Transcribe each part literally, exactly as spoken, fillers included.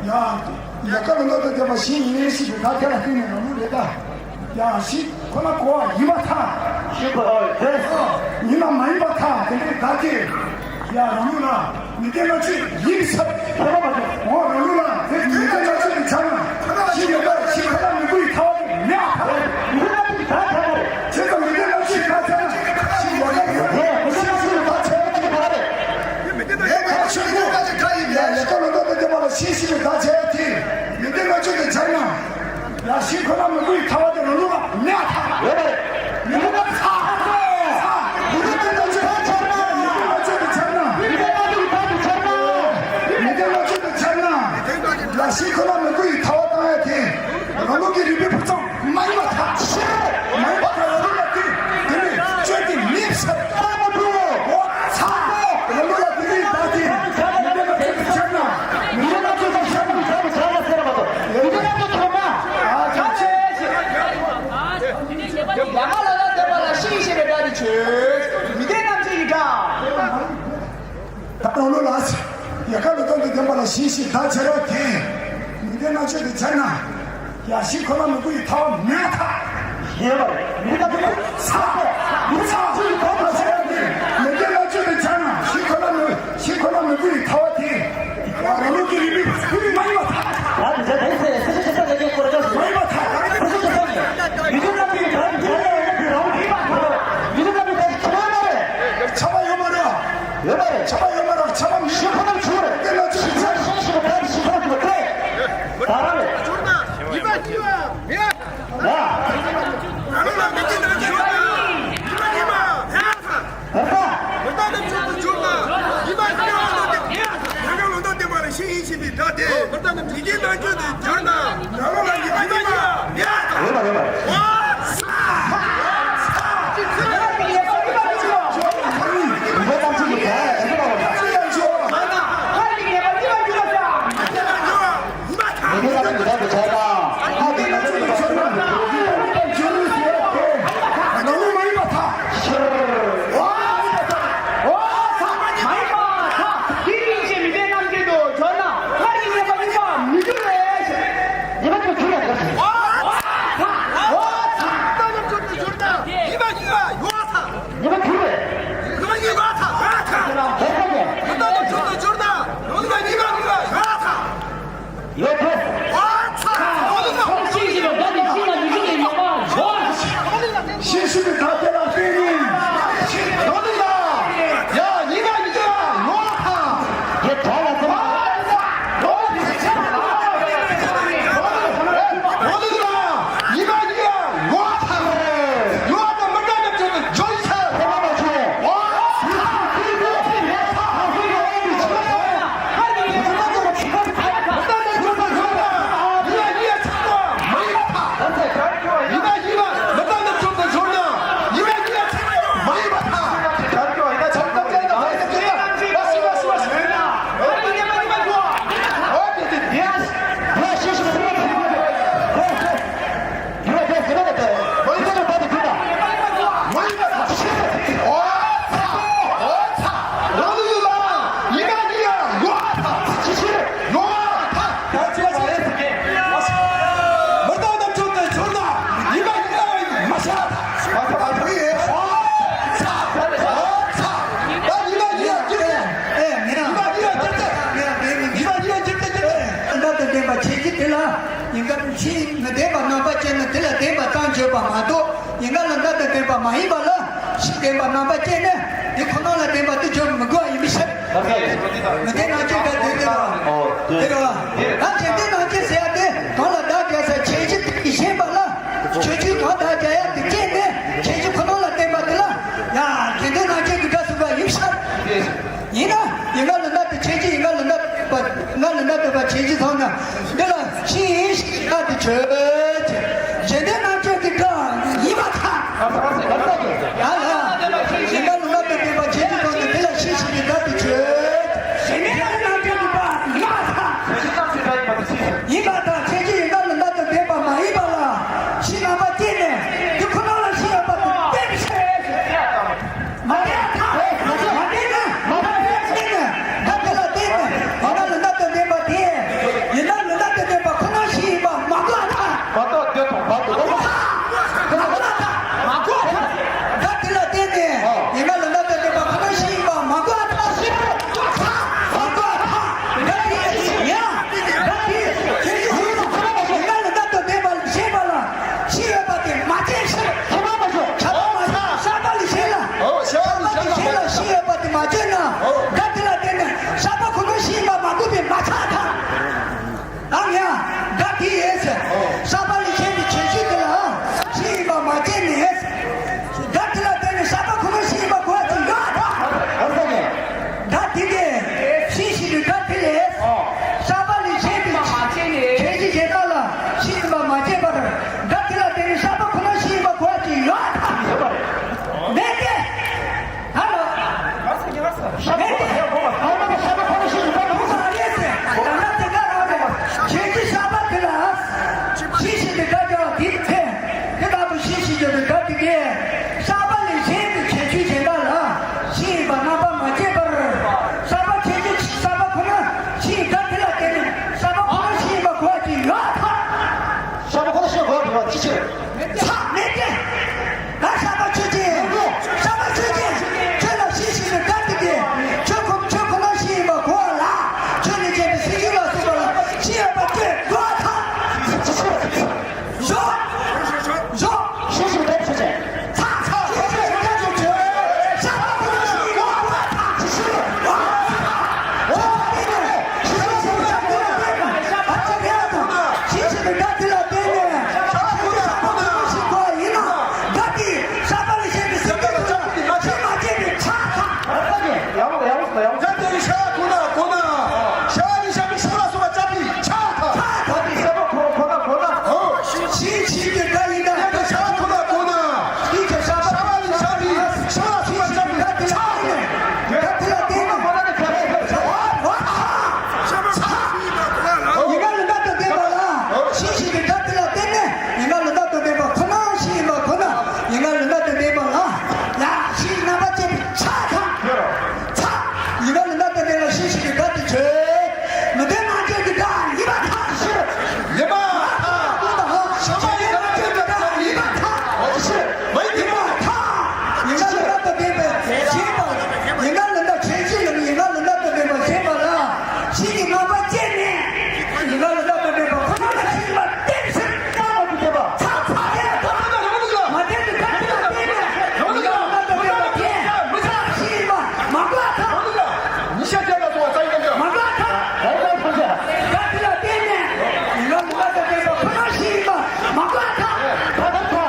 ཡ་ལས་ཀ་ལ་ལོ་ཏོ་བསྟན་པ་ཞིག་ཡིན་ཞིག་གི་ད་དེ་ལ་བརྟེན་ནས་རང་ལུགས་རེད་ད། ཡང་ཞིག་ཁོ་ན་གོ་བ་ཡིན་པར་ཐལ། ཞིག་གོ་བ་ཡིན་པར་ཐལ། ཡིན་ན་མ་ཡིན་པར་ཐལ། དེ་འདྲའི་བདག་གིས་ཡང་རང་ལུགས་ལ་མི་ལྡན་ལྔ་བཅུ་ཡིན་ཟེར། ཁོ་ན་མ་ཐལ། འོ་རང་ལུགས་ལ་དེ་མི་ལྡན་ལྔ་བཅུ་དེ་ཆགས་ན་ཞིག་ཡོད་པ་ཞིག་ཁོ་ན་མི་དགོས་ཡི་ཐལ་བ་དེ་མེད་ཨ་ཐལ། མི་ལྡན་ལྔ་བཅུ་ད་ཆགས་ན་བྱས་ཙང་མི་ལྡན་ལྔ་བཅུ་ད་ཆགས་ན་ཞིག་ཡོད་པ་ཡིན་ཟེར། མི་ལྡན་ལྔ་བཅུ་ད་ཆགས་ན་ཞིག་ཁོ་ན་རེད། མི་ལྡན་ལྔ་བཅུ་ད་ཆགས་ན་ཡ་ལས་ཀ་ལོ་ཏོ་དེ་དེ་མ་ལ་ཤེས་ཤེས་པའི་བདག་བྱས་ཏེ་མི་ལྡན་ལྔ་བཅུ་དེ་ཆགས་ན། ཡ་ཞིག་ཁོ་ན་མི་དགོས་ཡི་ཐལ་བ་དེ་རང་ལུགས་ལ་མེད་ཨ་ཐལ། ཡོད་པ་རེད། མི་ལྡན་ལྔ་བཅུ་ད་ཆགས་ན་མི་ལྡན་ལྔ་བཅུ་དེ་ཆགས་ན། མི་ལྡན་ལྔ་བཅུ་དེ་ཆགས་ན། མི་ལྡན་ལྔ་བཅུ་དེ་ཆགས་ན། ཡ་ཞིག་ཁོ་ན་མི་དགོས་ཡི་ཐལ་བ་བཏང་ཡ་དེ་རང་ལུགས་ཀྱི་རིགས་པའི་བུ་ཚང་མ་ཡིན་པར་ཐལ། མ་ཡིན་པར་ཐལ། རང་ལུགས་ལ་དེ་དེ་ནི་བཅོས་ཏེ་མེད་ཟེར། ཨ་མ་དྲུག་འོ་ཚ། རང་ལུགས་ལ་དེ་ནི་བདག་དེ་མི་ལྡན་ལྔ་བཅུ་དེ་ཆགས་ན། མི་ལྡན་ལྔ་བཅུ་དེ་ཆགས་ན། ཆགས་ན་ཆགས་ན་ཟེར་བ་དང་། མི་ལྡན་ལྔ་བཅུ་ཐོབ་ན། ཨ་ཆ་ཆེ། ཡ་མ་ལ་ལ་དེ་མ་ལ་ཤིང་ཤེས་པའི་སྒྲ་དེ་ཆོས། མི་ལྡན་ལྔ་བཅུ་ཡི་སྒྲ། ད་རང་ལུགས་ལ་ཡ་ཀ་ལོ་ཏོ་དེ་ལྡན་པ་ལ་ཞིག་ཞིག་ད་བྱེད་རོགས་དེ། མི་ལྡན་ལྔ་བཅུ་དེ་བྱས་ན། ཡ་ཞིག་ཁོ་ན་མི་དགོས་ཡི་ཐལ་བ་མེད་ཐལ། ཡོད་པ་རེད། མི་ལྡན་ལྔ་བཅུ་ཚ། མི་ཚ་ཚུལ་གོ་མ་བྱས་ཏེ། མི་ལྡན་ལྔ་བཅུ་དེ་བྱས་ན་ཞིག་ཁོ་ན་མི་ཞིག་ཁོ་ན་མི་དགོས་ཡི་ཐལ་བ་དེ། ཡ་རང་ལུགས་ཀྱི་རིགས་པའི་མ་ཡིན་པར་ཐལ། ད་དེ་ཚོ་དེ་ཚོ་སེམས་ཤུགས་ཆེ་ས་ལས་ཀྱི་སྐོར་ལ་སེམས་ཤུགས་ཆེ་ས་ནས་མི་ལྡན་ལྔ་བཅུ་དེ་བྱས་ན་ཡོད་པ་རེད། མི་ལྡན་ལྔ་བཅུ་དེ་ཆགས་ན་རེད། ཆགས་པ་ཡོད་མ་རེད། ཡོད་པ་རེད། ཆགས་པ་ཡོད་མ་རེད། ཆགས་པ་མི་ཤེས་ཁོ་ན་ཆུ་རེད། དེ་ལ་ཆུ་ཆགས་ཤེས་ཤེས་པ་ད་ཤེས་ཁོ་ན་ཆུ་རེད། ད་ར་རེད། ཡིན་པ་ཅི་བ། ཡ། ང་ལ་མི་དེ་ན་ཆུ་ཡོད་ན། ཡིན་པ་ཡིན་པ། ཡ། ད་ར། མི་ད་ན་ཆུ་དུ་ཆུ་ན། ཡིན་པ་ཅི་བ་ལོ་དེ། ཡ། ང་ལོ་ད་དེ་མ་རེད་ཤེས་ཡིན་ཤེས་པའི་ད་དེ། མི་དེ་ན་ཆུ་དུ་ཆུ་ན། ང་ལོ་ལ་ཡིན་པ་ཡིན་པ། ཡ། ཡོད་པ་ཡོད་པ། ཨ། པ་མ་གཏོགས་ཡིན་ན་ལ་ད་དང་ལྡན་པ་མ་ཡིན་པ་ལ་ཕྱིས་ལྡན་པ་རྣམ་པ་ཅན་ནི་དེ་ཁོ་ན་ལ་ལྡན་པ་དེ་བརྗོད་མི་དགོས་པ་ཡིན་པའི་ཕྱིར། མི་ལྡན་རྣམ་བཅད་ཀྱི་སྒྲ་དེ་དེ་རེད་བ། དེ་རེད་བ། ད་དྲན་རྟེན་རྣམ་བཅད་ཟེར་ཡ་དེ་གང་ལ་བདག་སྦྱར་ས་ཁྱད་གཞི་དེ་གིས་ཞེན་པ་ལ་ཁྱད་ཆོས་གང་བདག་སྦྱར་ཡ་དེ་བཅད་ནས་ཁྱད་ཆོས་ཁོ་ན་ལ་བརྟེན་པ་དེ་ལ་ཡང་དྲན་རྟེན་རྣམ་བཅད་ཀྱི་སྒྲ་ཟེར་བ་ཡིན་ཕྱིར། ཡིན་ན་ཡིན་ན་ལ་ན་དེ་ཁྱད་གཞི་ཡིན་ན་ལ་ན་པ་ན་ལ་ན་དེ་པ་ཁྱད་གཞི་ཚང་ན་འདི་ལ་ཕྱིས་ཡིན་ཞེས་ན་དེ་ཆོས་ཅན། དྲན་རྟེན་རྣམ་བཅད་ཀྱི་སྒྲ་ཡིན་པར་ཐལ། ཡ་ལ་ཡིན་ན་ལ་ན་དེ་དེ་པ་ཁྱད་གཞི་ཚང་ན་དེ་ལ་ཕྱིས་ཞེས་ཀྱི་སྒྲ་དེ་ཆོས་ཅན། དྲན་རྟེན་རྣམ་བཅད་ཀྱི་སྒྲ་ཡིན་པར་ཐལ། ཡིན་པར་ཐལ། ཁྱད་གཞི་ཡིན་ན་ལ་ན་དེ་དེ་པ་མ་ཡིན་པ་ལ་ཕྱིས་རྣམ་པ་བཅད་ནས་དེ་ཁོ་ན་ལ་ཕྱིས་ཡོད་པ་དེ་བསྟན་པའི་ཕྱིར། མ་བརྗོད་ཐལ། མ་བརྗོད་ན། མ་བརྗོད་ན། ད་དེ་ལ་བརྟེན་ནས་ཡིན་ན་ལ་ན་དང་ལྡན་པ་དེ། ཡིན་ན་ལ་ན་དང་ལྡན་པ་ཁོ་ན་ཕྱིས་ཡིན་པ་མ་གོ་ཐལ། མ་གཏོགས་དེ་དང་མ་གཏོགས་མ་གོ་ཐལ། མ་གོ་ཐལ། ད་དེ་ལ་བརྟེན་ནས་ཡིན་ན་ལ་ན་དང་ལྡན་པ་ཁོ་ན་ཕྱིས་ཡིན་པ་མ་གོ་ཐལ། མ་གོ་ཐལ། ད་དེ་ཡིན་ཡང་ད་དེ་ཁྱེད་ཀྱིས་ཡིན་ན་ལ་ན་དང་ལྡན་པ་ཞེས་པ་ལ། ཕྱིས་ཡོད་པ་དེ་མ་བརྗོད་ཕྱིར། ཁྱབ་པ་མ་བྱུང་། ཤར་པ་ལས་གཞན་ལ། ཨོ་ཤར་པ་ལས་གཞན་ལ་ཕྱིས་ཡོད་པ་དེ་མ་བརྗོད་ན། ཨོ་སྒྲ་དེ་ལ་བརྟེན་ནས་ཤར་པ་ཁོ་ན་ཕྱིས་ཡིན་པ་མ་གོ་བས་མ་ཆགས་ཐལ། ཨང་ཡ། སྒྲ་དེ་ཡིན་ཟེར། ཨོ་ཤར་པ་ལས་གཞན་གྱི་ཁྱད་ཆོས་དེ་ལ་ཕྱིས་ཡིན་པ་མ་བརྗོད་ནས། སྒྲ་དེ་ལ་བརྟེན་ནས་ཤར་པ་ཁོ་ན་ཕྱིས་ཡིན་པ་གོ་བ་ཅིག་ཡོད་ཐལ། ཨ་ས་ནས། སྒྲ་དེ་གས་ཕྱིས་ཞེས་པའི་སྒྲ་དེ་ལས། ཨོ་ཤར་པ་ལས་གཞན་གྱི་ཁྱད་ཆོས་གཞན་དག་ལ་ཕྱིས་ཡིན་པ་མ་བརྗོད་པར། སྒྲ་དེ་ལ་བརྟེན་ནས་ཤར་པ་ཁོ་ན་ཕྱིས་ཡིན་པ་གོ་བ་ཅིག་ཡོད་དམ། མེད་དེ། ད་ལོ། མེད་དེ། ད་ལྟ་དེ་ག་རང་རེད། ཁྱེད་ཀྱིས་ཤར་པ་དེ་ལ་ཕྱིས་ཞེས་པའི་སྒྲ་སྦྱར་བ་དེའི་ཚེ། དེ་ལྟ་བུ་ཕྱིས་ཞེས་བརྗོད་པའི་སྒྲ་དེ་གས་ཤར་པ་ལས་གཞན་གྱི་ཁྱད་ཆོས་གཞན་དག་ལ་ཕྱིས་ཡིན་པ་རྣམ་པ་མ་བརྗོད་པར། ཤར་པ་ཁྱད་ཆོས་ཤར་པ་ཁོ་ན་ཕྱིས་སྒྲ་དེ་ལ་བརྟེན་ནས་ཤར་པ་ཁོ་ན་ཕྱིས་ཡིན་པ་གོ་བ་ཅིག་ཡོད་དམ། ཤར་པ་ཁོ་ན་ཕྱིས་གོ་བ་ཅི་ཕྱིར། ཚ་མེད་དེ། ད་ཤར་པ་ཆོས་ཅན། ཤར་པ་ཆོས་ཅན། ཁྱོད་ལ་ཕྱིས་ཞེས་པའི་སྒྲ་དེ་གས་ཁྱོད་ཁོ་ཁྱོད་ཁོ་ན་ཕྱིས་ཡིན་པ་གོ་བ་ལ། ཁྱོད་ལས་གཞན་པའི་སེམས་ཤུགས་ལ་སོགས་པ་ལ་ཕྱིས་ཡོད་པ་ཁྱོད་གོ་བ་དང་། ཞོག་ཞོག་ཤེས་ཤིག་དེ་ཆོས་ཅན། ཚ་ཚ་ཤེས་ཤིག་དེ་ཆོས་ཅན། ཤར་པ་ཁོ་ན་ཕྱིས་ཡིན་པ་གོ་བ་དང་། ཤེས་ཤིག་གོ་བ་དང་། ཨོ་དེ་ནས་ཤེས་ཤིག་དེ་ཆོས་ཅན། ཤར་པ་ཁོ་ན་ཕྱིས་ཡིན་པ་གོ་བ་དང་། ཤེས་ཤིག་དེ་ད་དེ་ལ་བརྟེན་ནས། ཤར་པ་ཁོ་ན་ཕྱིས་ཡིན་པ་གོ་བ་ཡིན་ན། ད་དེ་ཤར་པ་ལས་གཞན་པའི་སེམས་ཅན་ཚོ་ལ་ཕྱིས་མ་བརྗོད་པའི་ཆགས་དང་། ཡག་པོ་ཡག་པོ་ཡག་པོ། ད་དེ་ཤར་པ་ཁོ་ན་གོ་ན། ཤར་པ་ལས་གཞན་པའི་སེམས་ལ་སོགས་པ་བརྗོད་པའི་ཆགས་དང་། ད་དེ་ཤར་པ་ཁོ་ཁོ་ན་གོ་ན། ཨོ། ཕྱིས་ཕྱིས་ཀྱི་སྒྲ་ཡིན་ན། ད་ཤར་པ་ཁོ་ན་གོ་ན། ཕྱིས་ཀྱི་ཤར་པ་ལས་གཞན་པའི་སེམས་ལ་སོགས་པ་བརྗོད་པའི་ཆགས་དང་། ད་དེ་ལ་བརྟེན་ནས། ཨོ་ཨོ། ཡིན་ན་ལ་ན་དང་ལྡན་པ་ལ། ཕྱིས་ཞེས་པའི་སྒྲ་དེ་ལ་བརྟེན་ནས་ཡིན་ན་ལ་ན་དང་ལྡན་པ་ཁོ་ན་ཕྱིས་ཡིན་པ་ཁོ་ན་ཡིན་ན་ལ་ན་དང་ལྡན་པ་ལ། ཡ་ཕྱིས་རྣམ་པ་བཅད་པའི་ཆགས་དང་། ཚ། ཡིན་ན་ལ་ན་དང་ལྡན་ལ་ཕྱིས་ཞེས་པའི་སྒྲ་དེ་ཆོས། མི་ལྡན་རྣམ་བཅད་ཀྱི་སྒྲ་ཡིན་པར་ཐལ། ཡིན་པར་ཐལ། ཡིན་པར་ཐལ། ཤར་པ་ལས་གཞན་པའི་སེམས་ལ་སོགས་པ་བརྗོད་པའི་ཆགས་དང་། ཡིན་པར་ཐལ། ཡིན་པར་ཐལ། ཡིན་ན་ལ་ན་དང་ལྡན་པའི་ཞེས་པ། ཡིན་ན་ལ་ན་ཁྱད་ཆོས་ལ་ཡིན་ན་ལ་ན་དང་ལྡན་པ་ཞེས་པ་ལ། ཕྱིས་ཀྱི་རྣམ་པ་བཅད་ནས། ཡིན་ན་ལ་ན་དང་ལྡན་པ་ཁོ་ན་ལ་ཕྱིས་པ་བསྟན་ཕྱིར་བཏགས་པ་དེ་བསྟན་པ། ཚ་ཚ་དེ་ལ་ཐོག་མ་དང་མ་བསྟན་པའི་སྒྲ་དེ་ལ་བརྟེན་ནས་ཡིན་ན་ལ་ན་དང་ལྡན་པ་དེ་མི་ཚ་ཕྱིས་ཡིན་པ་མ་གོ་བར་ཐལ། ཉི་ཤར་རྒྱལ་ལ་སོགས་པ་རྩ་ཡི་རྣམ་གཞག་མ་གོ་བར་ཐལ། སྒྲ་དེ་ལ་བརྟེན་ནས་ཡིན་ན་ལ་ན་དང་ལྡན་པ་ཁོ་ན་ཕྱིས་ཡིན་པ་མ་གོ་བར་ཐལ། ད་ལྟ་ཐལ།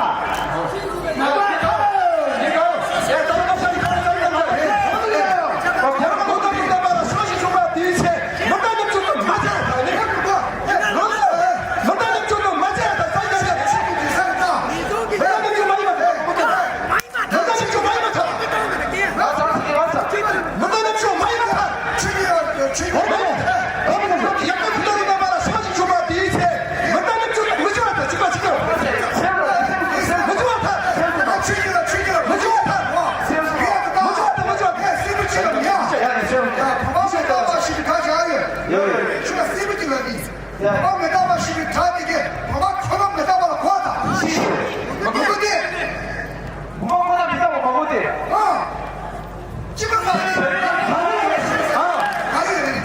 ཡོད། ཡོད། ཆུ་ལ་སྲིན་པོ་ཅིག་ལ་ནི། ཡ། བུམ་པ་མི་རྟག་པ་ཞེས་པའི་སྒྲ་དེ་གས་བུམ་པ་ཁོ་ན་མི་རྟག་པ་ལ་གོ་དང་། ཞེས། མ་གོ་གོ་སྟེ། བུམ་པ་ཁོ་ན་མི་རྟག་པ་མ་གོ་སྟེ། ཨ། གཅིག་པ་ས་རེད། ཨ། ག་ཡོད་རེད།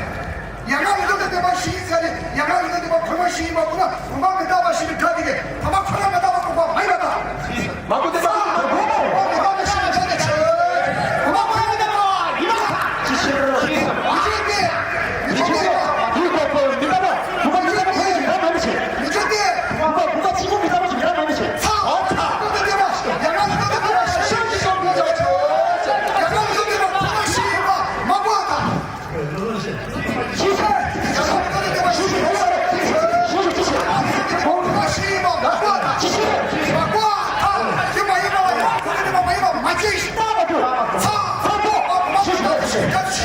ཡང་ན་ལུགས་དང་ལྡན་པ་ཞེས་ཟེར་ནས་ཡང་ན་ལུགས་དང་ལྡན་པ་བུམ་པ་ཞེས་ཡིན་པ་ཁོ་ན་བུམ་པ་མི་རྟག་པ་ཞེས་པའི་སྒྲ་དེ་གས་བུམ་པ་ཁོ་ན་མི་རྟག་པ་གོ་བ་མ་ཡིན་པ་དང་།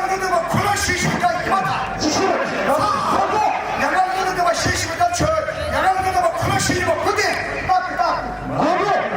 ལ་མི་སྡོད་པ་ཁོ་ན་ཤེས་ཤེས་ཀ་ཡིན་པ་དང་། ཅི་ཞིག་རེད། ཡ་ང་ལ་མི་སྡོད་པ་ཤེས་ཤེས་ཀ་ཆོས། ཡ་ང་ལ་མི་སྡོད་པ་ཁོ་ན་ཤེས་ཤེས་པ་ཁོ་དེ་ཏག་ཏག་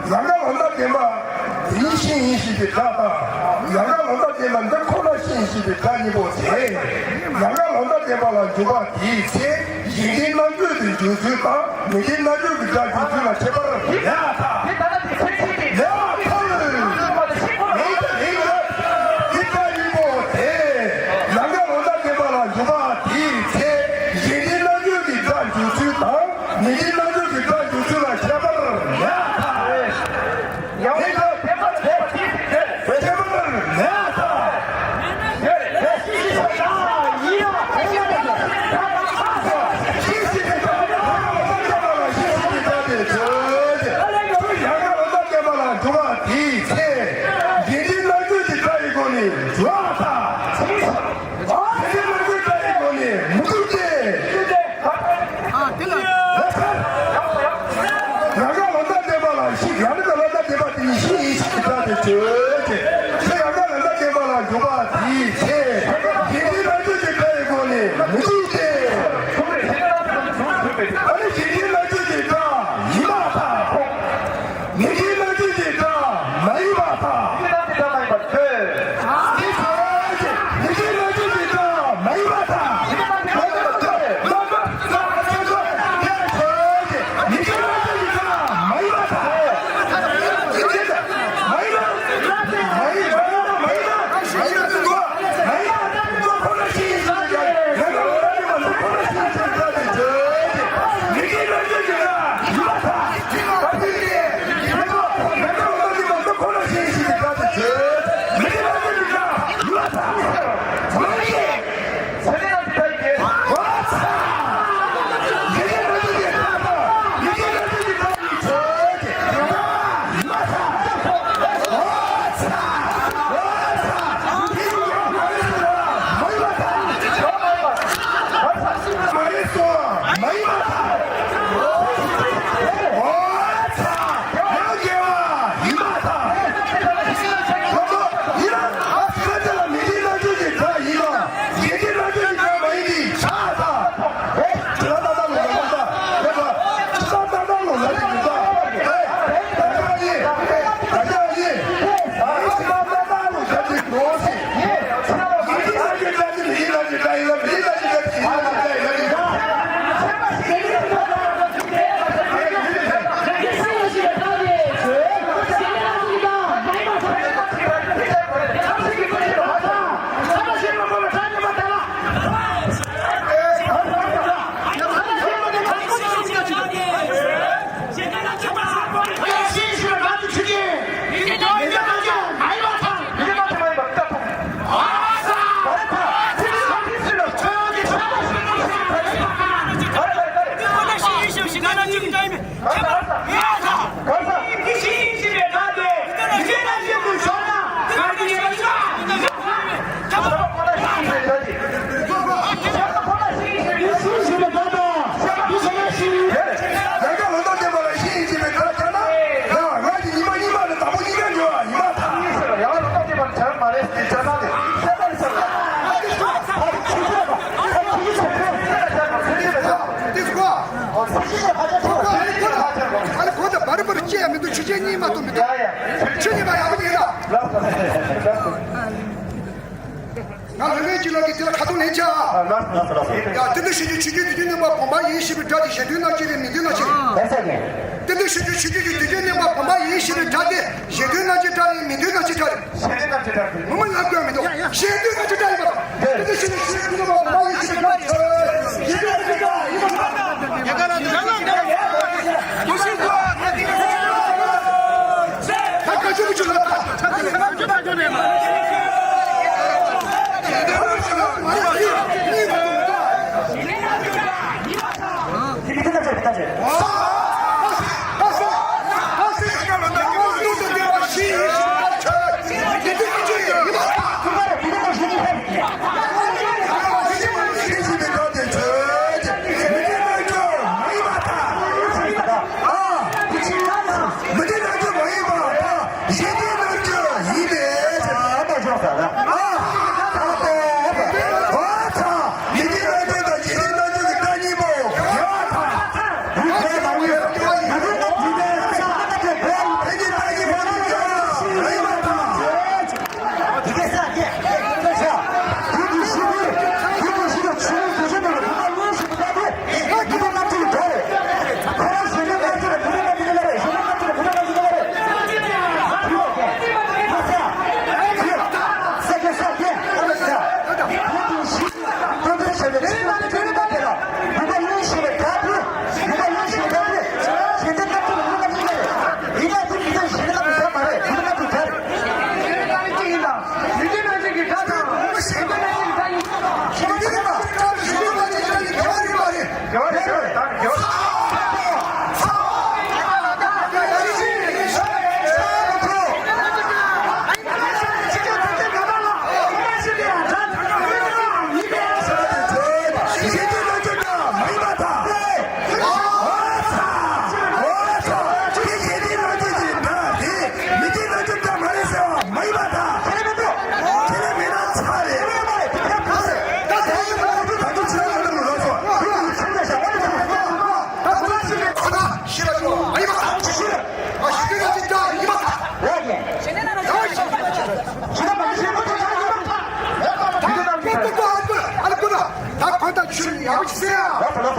ལམ་ཁ་ལམ་ཁ་བདེན་པ་ཡིན་ཞིང་ཡིན་ཞིང་གི་སྒྲ་དང་། ལམ་ཁ་ལམ་ཁ་བདེན་པ་འདི་ཁོ་ན་ཤེས་ཤིང་གི་སྒྲ་གཉིས་པོ་དེ། ལམ་ཁ་ལམ་ཁ་བདེན་པ་ལ་འཇུག་པ་དེའི་ཚེ། གཞན་སྡེའི་རྣམ་དཔྱོད་དེ་འཇུག་ཚུལ་དང་མི་སྡེའི་རྣམ་དཔྱོད་ཀྱི་སྒྲ་འཇུག་ཚུལ་ལ་ཁྱད་པར་ལས་ཐལ། ལས་ཐལ། ལས་ཐལ། ལས་ཐལ། འདི་ལྟ་ཡིན་པོ་དེ། ནམ་མཁའ་ལོ་འདབ་འདྲེས་པ་ལ་འཇུག་པ་དེའི་ཚེ། གཞན་སྡེའི་རྣམ་དཔྱོད་ཀྱི་སྒྲ་འཇུག་ཚུལ་དང་མི་སྡེའི་རྣམ་དཔྱོད་ཀྱི་སྒྲ་འཇུག་ཚུལ་ལ་ཁྱད་པར་ལས་ཐལ། ཡང་ཁྱད་པར་ལས་ཐལ། ཁྱད་པར་ལས་ཐལ། ཨ། དེ་ལ། ཡང་ན་ལོ་འདབ་འདྲེས་པ་ལ་ཤི། ཡང་ན་ལོ་འདབ་འདྲེས་པ་དེ་ནི་ཤི་ཡིན་ཞེས་སྒྲ་དེ་བརྗོད་ཅེས། ཁྱོད་ཡང་ན་ལོ་འདབ་འདྲེས་པ་ལ་འཇུག་པ་དེའི་ཚེ། དེ་ནི་ལོ་རྒྱུས་ཀྱི་སྒྲ་ཡི་སྒོ་ནས་མི་འཇུག་སྟེ། ཨ་ནི་གཞན་སྡེའི་ལོ་རྒྱུས་ཀྱི་སྒྲ་ཡིན་པར་ཐལ། མི་སྡེའི་ལོ་རྒྱུས་ཀྱི་སྒྲ་མ་ཡིན་པར་ཐལ། མི་སྡེའི་ལོ་རྒྱུས་ཀྱི་སྒྲ་མ་ཡིན་པར་ཐལ། ཨ་ནི་གོ་ད་བར་བར་སྐྱེ་ཡ་མི་འདུག་ཆུ་ཆེན་གཉིས་མ་གཏོགས་མི་འདུག་ཆུ་གཉིས་མ་ཡག་པོ་ཡིན་ན། ང་ལྷ་ལྷའི་གཅིག་ལ་གི་དེ་ལ་ཁ་ཏོན་ལེན་བྱ། ཡ། དེ་འདྲ་ཞིག་གི་ཆུ་རྒྱུན་དུས་རྒྱུན་གནས་པ་བུམ་པ་ཡིན་ཞེས་པའི་སྒྲ་དེ་གཞན་དོན་ན་ཅི་རེད་མི་དོན་ན་ཅི་རེད། དེ་འདྲ་ཞིག་གི་ཆུ་རྒྱུན་གྱི་དུས་རྒྱུན་གནས་པ་བུམ་པ་ཡིན་ཞེས་པའི་སྒྲ་དེ་གཞན་དོན་ན་ཅི་སྒྲ་རེད་མི་དོན་ན་ཅི་སྒྲ་རེད། ཞེས་ནི་ནམ་ཞིག་གྲགས་ཏེ། ངོ་མ་ཡང་དགོས་མི་འདུག་ཡ་ཡ། ཞེས་དུས་ནམ་ཞིག་གྲགས་ཡིན་པ་དང་། དེ་དུས་ཞེས་ནི་ཞེས་དུས་ནམ་ཞིག་གྲགས་ཡིན་པ་དང་། ཞེས་དུས་ནམ་ཞིག་གྲགས་ཡིན་པ་དང་། ད་ཁ་ཆུ་མི་ཆུ་ལ་ད།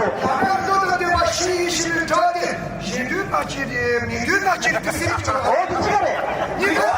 བར་སྣང་དུ་ལྟ་བ་ཤེས་ཤེས་པའི་སྒྲ་སྟེ། གཞན་དོན་ལྟ་ཕྱིར་ཏེ། མིའི་དོན་ལྟ་ཕྱིར་ཏེ་ཟེར་གྱི་འོ་དེ་ཅི་རེད། ཉི་མ།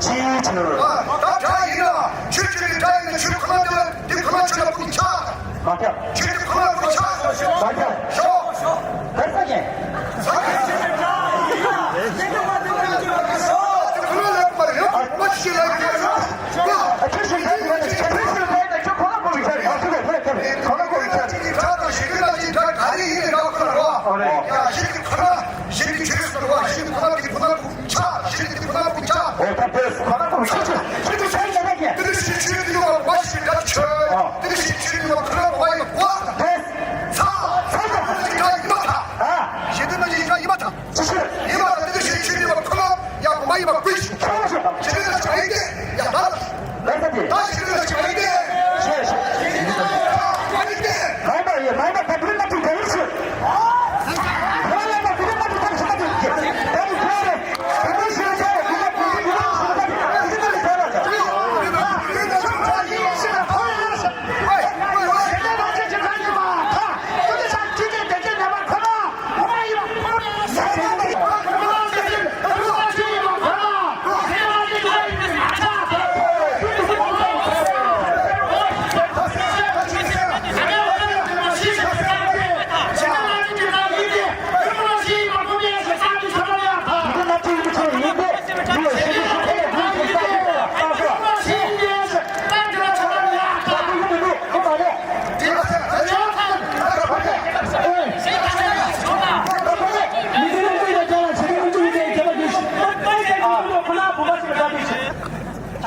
ཅིའི་ཕྱིར། ད་སྒྲ་ཡིན་ན་ཆོས་ཅན་གྱི་སྒྲ་ཡིན་ན་ཆོས་ཁོ་ན་དེ་ལ་དེ་ཁོ་ན་ཆོས་ལ་ཀུན་ཁྱབ། མ་ཁྱབ། ཆོས་དེ་ཁོ་ན་ཀུན་ཁྱབ། མ་ཁྱབ། ཤོག་ཤོག་དེ་ས་ཀྱེ། ཁོ་ན་ལ་ཀུན་མ་རེད། ཨ་ཆོས་ཅན་གྱི་སྒྲ་ཡིན་ན་ཆོས་ཁོ་ན་ཀུན་ཁྱབ། ཆོས་ཅན་གྱི་སྒྲ་ཡིན་ན་ཆོས་ཁོ་ན་ཀུན་ཁྱབ། ཁོ་ན་ཀུན་ཁྱབ། ཁོ་ན་ཀུན་ཁྱབ། ཆོས་ཅན་གྱི་སྒྲ་དང་གཞན་དོན་ལྟ་ཕྱིར་སྒྲ་ག་རེ་ཡིན་ནའང་ཁོ་ན་རེད་བ། ཡ་གཞན་གྱི་ཁོ་ན་གཞན་གྱི་ཆོས་སུ་རེད་བ། གཞན་གྱི་ཁོ་ན་དེ་ཁོ་ན་ཀུན་ཆ་ཤེས་ཏེ་ཁོ་ན་ཀུན་ཆ། འོ་ད་དེས་ཁོ་ན་ཀུན་ཆ་ཆ་ཆ་ཆ་ཆ་ཆ་ཆ། དེ་ནི་ཤེས་ཆོས་ཡོད་པ་ཤེས་ཀྱི་ཆོས། དེ་ནི་ཤེས་ཆོས་ཡོད་པ་ཁོ་ན་བ་ཡི་བ། དེས་ཚ་ཚ་ཡི་ཡི་ཡི་ཡི་མ་ཐ། ཨ། ཤེས་དེ་ན་ཡི་ཡི་ཡི་མ་ཐ། ཅི་ཤེས། ཡི་མ་ཐ། དེ་ནི་ཤེས་ཆོས་ཡོད་པ་ཁོ་ན་ཡ་མ་ཡི་བ་ཀུན་ཤེས། ཁྱོད་ཤེས་དང་། ཤེས་ན་ཆ་ཡི་དེ་ཡ་མ་ལ། ལ་ས་དེ། ད་ཤེས་ན་ཆ་ཡི་དེ། ཤེས་ཤེས། ཡི་དེ། མ་ཡི་མ་ཡི་མ་ཐ་དུ་ན་དུ་དེ་ཤེས།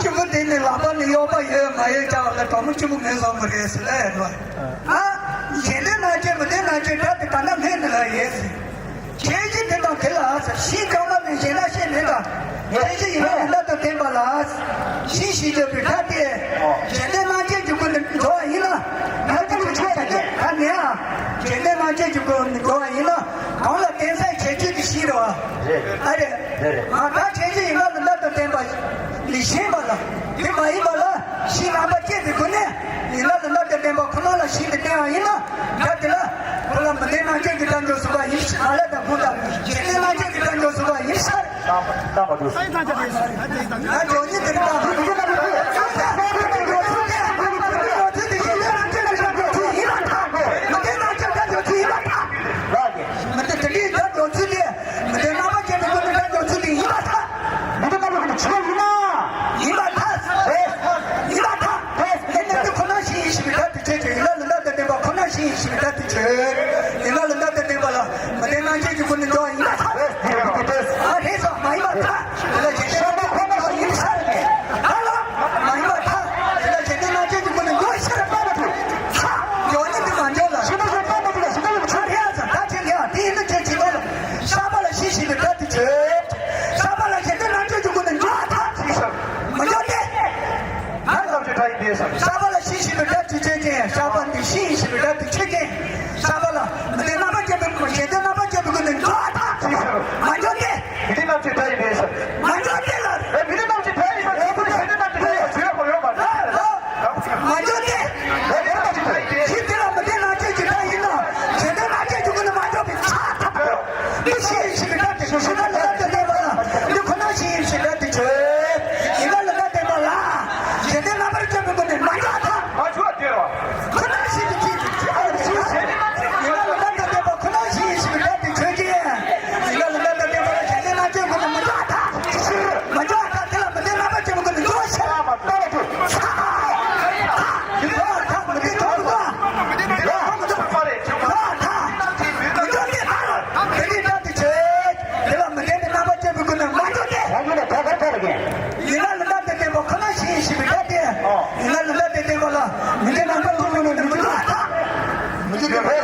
སྐྱིད་པོ་དེ་ནི་ལག་པ་ནི་གཡོག་པ་ཡོད་མ་ཡོད་ཀྱང་ལ་གྲོགས་མོ་སྐྱིད་པོ་མེད་བཟང་པོ་རེད་ཟེར་ལ་ཡོད་པ། ཨ། གཞན་དོན་སྣང་བཅས་མི་དོན་སྣང་བཅས་སྒྲ་དེ་ག་ན་མེད་ནི་ལ་ཡོད་ཟེར། ཁྱད་གཞི་དེ་དང་དེ་ལ་ཟེར། ཤིང་གང་ལ་མེད་གཞན་ལ་ཤེས་མེད་དང་། ཁྱད་གཞི་ཡིན་ན་ཡིན་ལ་དང་ལྡན་པ་ལ། ཤིང་ཞེས་བརྗོད་པའི་སྒྲ་དེ། གཞན་དོན་སྣང་བཅས་ཀྱི་སྒོ་ནས་འགྲོ་བ་ཡིན་ན། ང་ཚོ་གི་ཆོས་དེ་ག་ནས་ཨ། གཞན་དོན་སྣང་བཅས་ཀྱི་སྒོ་ནས་འགྲོ་བ་ཡིན་ན། གང་ལ་བརྟེན་སའི་ཁྱད་ཆོས་ཀྱི་ཤིང་རེད་བ། རེད། ཨ་རེད། རེད་རེད། ང་ད་ཁྱད་ཆོས་ཡིན་ལ་དང་ལྡན་པ་ལས་གཞན་པ་ལ། དེ་མ་ཡིན་པ་ལ་ཤིང་རྣམ་པར་དཔྱད་པའི་སྒོ་ནས་ཡིན་ལ་དང་ལྡན་པ་ཁོ་ན་ལ་ཤིང་དེ་བརྟེན་པ་ཡིན་ན། སྒྲ་དེ་ལ་ཁོ་ལ་མི་ལྡན་སྣང་བཅས་ཀྱི་སྒྲ་འཇོག་ཟུག་པ་ཡིན་ཞིང་། མ་ལ་དང་ཁོང་དང་གཞན་ལྡན་སྣང་བཅས་ཀྱི་སྒྲ་འཇོག་ཟུག་པ་ཡིན་ས། རྣམ་པ་འདུག་ང་འཇོག་ཉིད་དེ་དང་། མི་དེ་དེ་འདྲའི་སྒྲ་འཇོག་ཚུལ་དེ། མི་དེ་རྣམ་པ་ཅན་དུ་ཀུན་ཏུ་སྒྲ་འཇོག་ཚུལ་དེ་ཡིན་པར་ཐལ། མི་དེ་རྣམ་པ་ཀུན་ཏུ་ཆོས་ཡིན་ན། ཡིན་པར་ཐལ། ཡིན་པར་ཐལ། ལས་རྣམས་དེ་ཁོ་ན་ཤེས་ཤེས་པའི་སྒྲ་དེ་ཆོས་ཅན། ཡིན་ལ་ལ་ལ་དང་ལྡན་པ་ཁོ་ན་ཤེས་ཤེས་པའི་སྒྲ་དེ་ཆོས། ཡིན་ལ་ལ་ལ་དང་ལྡན་པ་ལ་མི་ལྡན་སྣང་བཅས་ཀྱི་སྒོ་ནས་འགྲོ་བ་ཡིན་པར་ཐལ། ཨ་རེད་སོ། མ་ཡིན་པར་ཐལ། དེ་ལ་གཞན་ཤེས་པ་ཁོ་ན་ཤེས་ཡིན་ས་རེད། ཨ་ལ། མ་ཡིན་པར་ཐལ། དེ་ལ་གཞན་ལྡན་སྣང་བཅས་ཀྱི་སྒོ་ནས་འགྲོ་བའི་ཕྱིར་རོ། ཐལ། འཇོག་ཉིད་དེ་མ་འཇོག་ལ། ཤེས་པ་ཤེས་པ་ཐལ། ད་ཆེ་ཡང་དེ་ཡིན་ན་ཆེ་ཆེ་ལོ་ལ། ཤ་པ་ལ་ཤེས་ཤེས་པའི་སྒྲ་དེ་ཆོས། ཤ་པ་ལ་གཞན་ལྡན་སྣང་བཅས་ཀྱི་སྒོ་ནས་འཇོག་ཐལ། མི་འཇོག་སྟེ། ང་ལ་ལ་ཆོས་སྒྲ་ཡིན་པས་སོ། ཤ་པ་ལ་ཤེས་ཤེས་པའི་སྒྲ་དེ་ཆོས།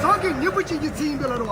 ཚོགས་ཀྱི་མཉེས་པོ་ཅན་གྱི་ཚིག་ཡིན་པས་ལ་རོ།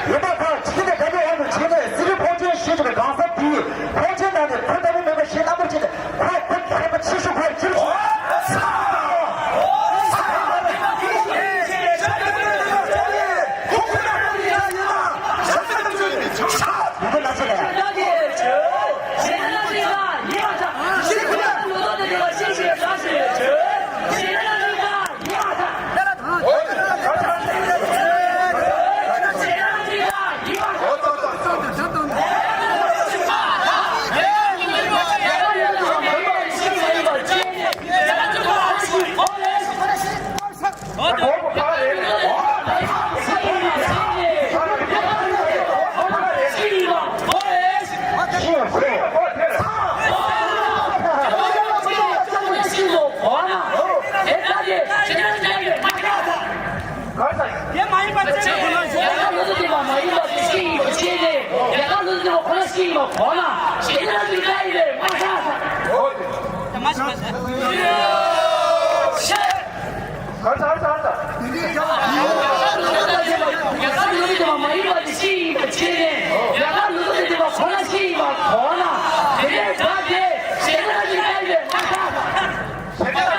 ཡིན་པ་དང་ཕྱི་ནས་དགའ་ཉེ་བ་དང་ཕྱི་ནས་སྲིད་ཕོ་ཆེན་ཞིག་གི་གང་ཟག་དེས་ཕོ་ཆེན་ནང་ནས་ཕོ་ལྟ་བུ་མེད་པ་ཞེ་ན་པོ་བྱས་ནས་ཁོ་ཁོ་མཁས་པ་ཆེ་ཤོས་ཁོ་ཆེ་ཤོས། ཡིན་པ་ན་ཚོད་ལ། དེ་མ་ཡིན་པ་ཚེ་རིང་ལོ་ཟེར་དེ་མ་ཡིན་པ་དེ་ཤི་ཡི་ཤི་ནས་རྒྱ་གར་ལོ་ཟེར་ཁོ་རང་ཤི་ཡི་ གོ་ན་ཤེས་ན་མི་འདྲ་ཡི་རེད་མ་ཤ་ས། ཨོ་དེ། ད་མ་ཤ་ས། ཧར་ཧར་ཧར། ཡ་ག་ལུག་དེ་མ་ཡིན་པ་དེ་ཤེས་ཡིན་པ་ཤེས་ནས། ཡ་ག་ལུག་དེ་མ་གོ་ན་ཤེས་ཡིན་པ་གོ་ན། དེ་འདྲའི་སྒྲ་དེ་ཤེས་ན་མི་འདྲ་ཡི་རེད་མ་ཤ་ས།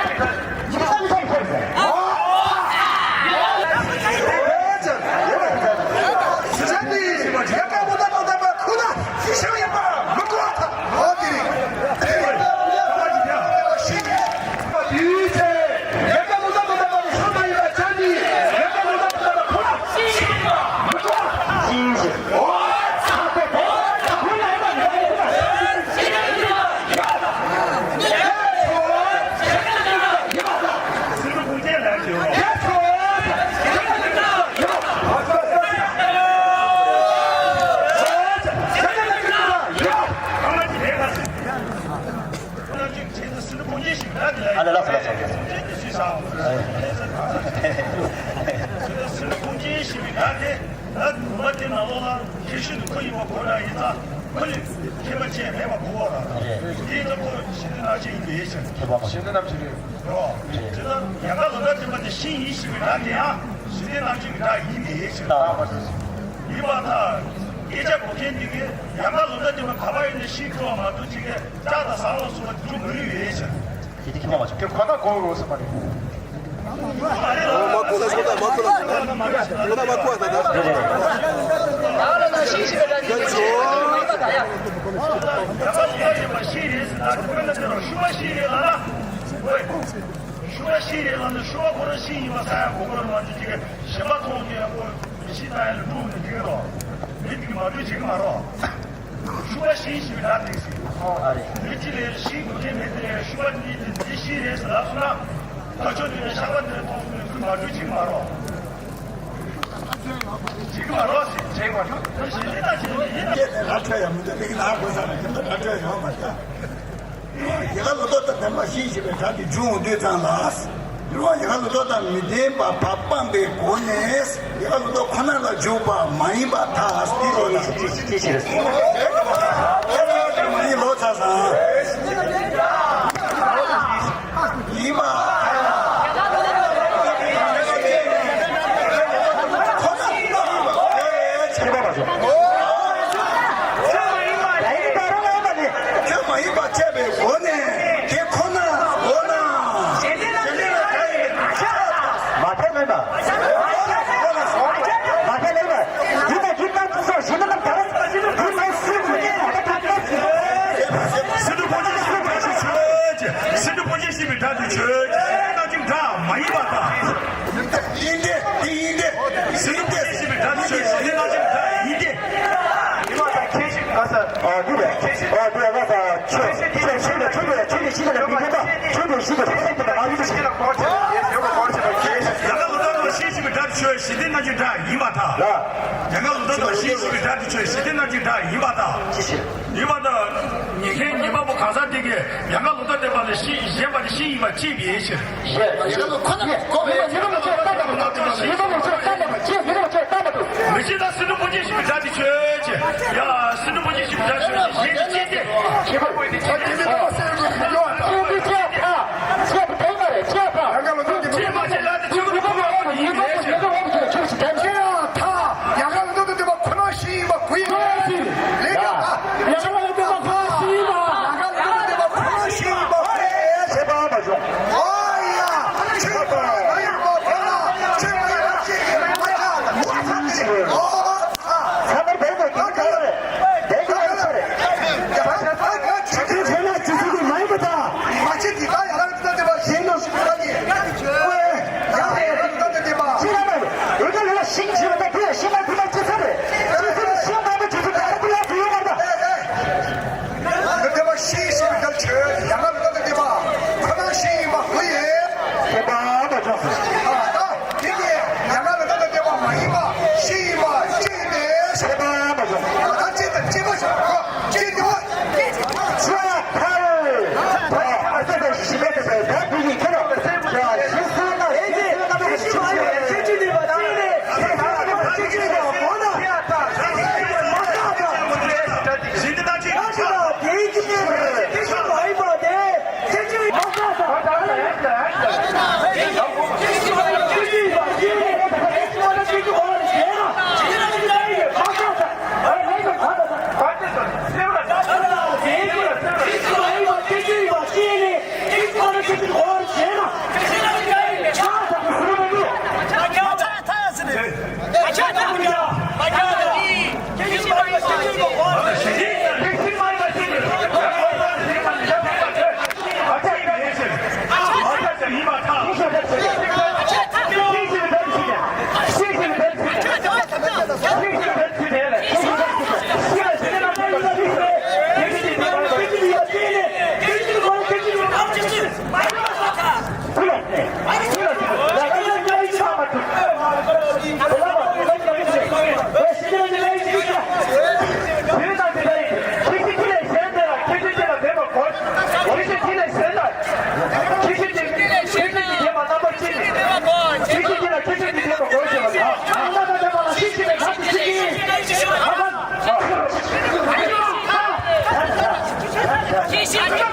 ཨ་ལ་ལགས་སོ་ལགས་སོ། ད་ལུང་པ་དེ་ནང་ལོགས་ལ་མཁས་ཤིང་དུ་ཁོ་ཡིན་པ་གོ་ར་ཡིན་ཙང་ཁོ་ལས་མཁས་པ་ཅན་མེད་པ་གོ་བ་ར། དེ་ལྟ་ཁོ་ཞི་བདེ་རྣམ་བཞི་ཡིན་པའི་ཕྱིར། མཁས་པ་མ་ཞི་བདེ་རྣམ་བཞི་རེད། རོ། དེ་ལྟར་ཡང་ག་ལོ་ད་དེ་མ་དེ་ཤིང་ཡིན་ཞེས་པའི་སྒྲ་དེ་ཡང་ཞི་བདེ་རྣམ་བཞི་གི་སྒྲ་ཡིན་པའི་ཕྱིར། ཡིན་པར་ཐལ། སྐད་ཆ་གོ་མཁན་འདི་གིས་ཡང་ག་ལོ་ད་དེ་མ་ག་པར་ཡིན་ན་ཤིང་བཀྲུ་བ་མ་གཏོགས་ཅིག་གིས་ལྕགས་དང་ཟངས་ལ་སོགས་པ་བཀྲུ་མི་ནུས་པའི་ཕྱིར། དེ་དེ་ཁྱད་པར་མ་བྱུང་། དེ་ཁོ་ཐག་གོ་རོ་ཟེར་བ་རེད། མ་གོ་ལ་ཤོག་ད་མ་གོ་ལ་ཤོག་ད་མ་གོ་ལ་ཤོག་ད་ད། ཡ་ག་ལོ་ད་ཤིང་ཞེས་པའི་སྒྲ་དེ་ཡིན་པས་ཤིང་རེད་ཟེར་ད་ཁོ་པས་ན་དེ་རུ་ཤུག་པ་ཤིང་རེད་ལ་ན། ཤུག་པ་ཤིང་རེད་ལབ་ན་ཤུག་པ་ཁོ་རང་ཤིང་ཡིན་པ་ས་ཡ་གོ་གོ་ར་མ་འདི་ཅིག་གི་གཞན་པ་མཐོང་དུས་ཡང་ཁོ་མི་ཤིང་ལྟ་ཡ་ལ་འགྲོ་ནས་འདི་གི་རོ། མི་འདི་གི་མ་འདོད་བྱེད་གི་མ་རོ། ཤུག་པ་ཤིང་ཞེས་པའི་སྒྲ་དེ་ཟེར། མི་གཅིག་ལས་ཤིང་གོ་མཁན་མེད་དེ་ལས་ཤུག་པ་འདི་འདི་འདི་ཤིང་རེད་ཟེར་ལབ་སོང་ན། ཁ་ཕྱོགས་འདི་ནས་ཤག་པ་འདི་མཐོང་སོང་ནས་ཁོས་མ་འདོད་བྱེད་གི་མ་རོ། བྱེད་གི་མ་རོ་ཟེར་བྱེད་གི་མ་རོ། ད་ཞིག་ལས་ད་བྱེད་ལས་ཡིན་ད། སྐད་དེ་ར་འཕྲོད་ཡ་མི་འདུག་ལིག་ནག་དགོས་ས་ནས་ཁྱིམ་དུ་ར་འཕྲོད་ཡོང་མ་ད། ཡ་ག་ལོ་ཏོག་ཏ་དེ་མ་ཤིང་ཞེས་པའི་སྒྲ་དེ་འབྱུང་འོང་དུས་ཙང་ལ། རེད་བ། ཡ་ག་ལོ་ཏོག་ཏ་མི་ལྡན་པ་བ་སྤངས་པའི་སྒོ་ནས་ཡ་ག་ལོ་ཏོག་ཁོ་ན་ལ་འཇུག་པ་མ་ཡིན་པར་ཐལ། དེ་ལོ་ལ་ཅི་ཅི་ཅི་ཅི་རེད། ཁོ་ན་ལ་མ་ཡིན་ལོ་ཚ་ས། ཡིན་པ། ཁྱད་པར་མ་བྱུང་། ཁྱོད་མ་ཡིན་པ་བཅད་པའི་སྒོ་ནས་དེ་ཁོ་ན་འོ་ན། མ་ཐེ་མེད་པ། མ་ཐེ་མེད་པ། འདི་དང་འདི་ལྟར་དུ་སོགས་གཞན་རྣམས་དག་པ་ཞིག་ལ་དུས་མ་སྲིད་དུ་ཉེ་བ་ཐག་ཐག་ཅིག་སི་ཏུ་ཕོ་ཆེན་ཞེས་པའི་སྒྲ་དེ་ཆོས་ཅན། སི་ཏུ་ཕོ་ཆེན་ཞེས་པའི་སྒྲ་དེ་ཆོས་ཅན། རྣམ་བཅུ་སྒྲ་མ་ཡིན་པར་ཐལ། ཡིན་ཏེ། དེ་ཡིན་ཏེ། སི་ཏུ་ཕོ་ཆེན་ཞེས་པའི་སྒྲ་དེ་ཆོས་ཅན། རྣམ་བཅུ་སྒྲ་ཡིན་ཏེ། ཡིན་པར་ཐལ། ཁྱད་ཞིག་ག་ས། ཨ་འདི་རེད། ཨ་འདི་རེད་ག་ས། ཆོས་ཆོས་ཆོས་ལ་ཆོས་ལ་ཆོས་ལ་ཆོས་ལ་མི་ལྡན་པ། ཆོས་དང་ཤིང་དང་ཆོས་དང་ལ་ཡིན་པ་ཞིག་ཡ་ག་ལོ་ཏོག་ཏ་ཤིང་ཞེས་པའི་སྒྲ་དེ་ཆོས་ཞི་བདེ་རྣམ་བཅུ་སྒྲ་ཡིན་པར་ཐལ། ཡ་ག་ལོ་ཏོག་ཏ་ཤིང་ཞེས་པའི་སྒྲ་དེ་ཆོས་ཞི་བདེ་རྣམ་བཅུ་སྒྲ་ཡིན་པར་ཐལ། ཅི་ཕྱིར། ཡིན་པར་ཐལ། ཉན་མཁན་ཉན་པ་པོ་གང་ཟག་དེ་གིས་ཡ་ག་ལོ་ཏོག་ཏ་བདེན་པ་ལ་ཤིང་གཞན་པ་ནི་ཤིང་ཡིན་པ་དཔྱད་པའི་ཕྱིར། ཡ་ག་ལོ་ཁོ་ན་གོ་བའི་ཕྱིར། ཡ་ག་ལོ་ཁོ་ན་གོ་བའི་ཕྱིར། ཡ་ག་ལོ་ཁོ་ན་གོ་བའི་ཕྱིར། མི་ཤེས་ད་སི་ཏུ་ཕོ་ཆེན་ཞེས་པའི་སྒྲ་དེ་ཆོས་ཅན། ཡ་སི་ཏུ་ཕོ་ཆེན་ཞེས་པའི་སྒྲ་ཆོས་ཅན། ཞེས་པ་དཔེ་དེ་ཆོས་ཅན། ཆོས་ཅན། ཆོས་ཅན། ཆོས་ཅན། ཆོས་པ་དེ་མ་རེད། ཆོས་པ། ཆོས་པ་ཆོས་ལ་དེ་ཆོས་པ་ཁོ་ཁོ་ཁོ་ཡིན་པའི་ཕྱིར། ཆོས་པ་ཐལ། ཡ་ག་ལོ་ཏོག་ཏ་དེ་བ་ཁོ་ན་ཤིང་ཡིན་པ་གོ་ཡིན། ལེགས་ཡ། ཡ་ག་ལོ་ཏོག་ཏ་ཁོ་ན་ཤིང་ཡིན་པ། ཡ་ག་ལོ་ཏོག་ཏ་དེ་བ་ཁོ་ན་ཤིང་ཡིན་པ་གོ་ཡིན། ཁྱད་པར་མ་བྱུང་། ཨོ་ཡ། ཆོས་པ་ཡིན་པ་ཁོ་ན་ཆོས་པ་ཡིན་པ་ཤིང་ཡིན་པ་ཆ་ལ་ཨོ། ཚ་བར་བས་པའི་དེ་ག་རེད། དེ་ག་རེད། ཆ་རེད། ཆ་རེད། ཆ་རེད། ཨ་ནི་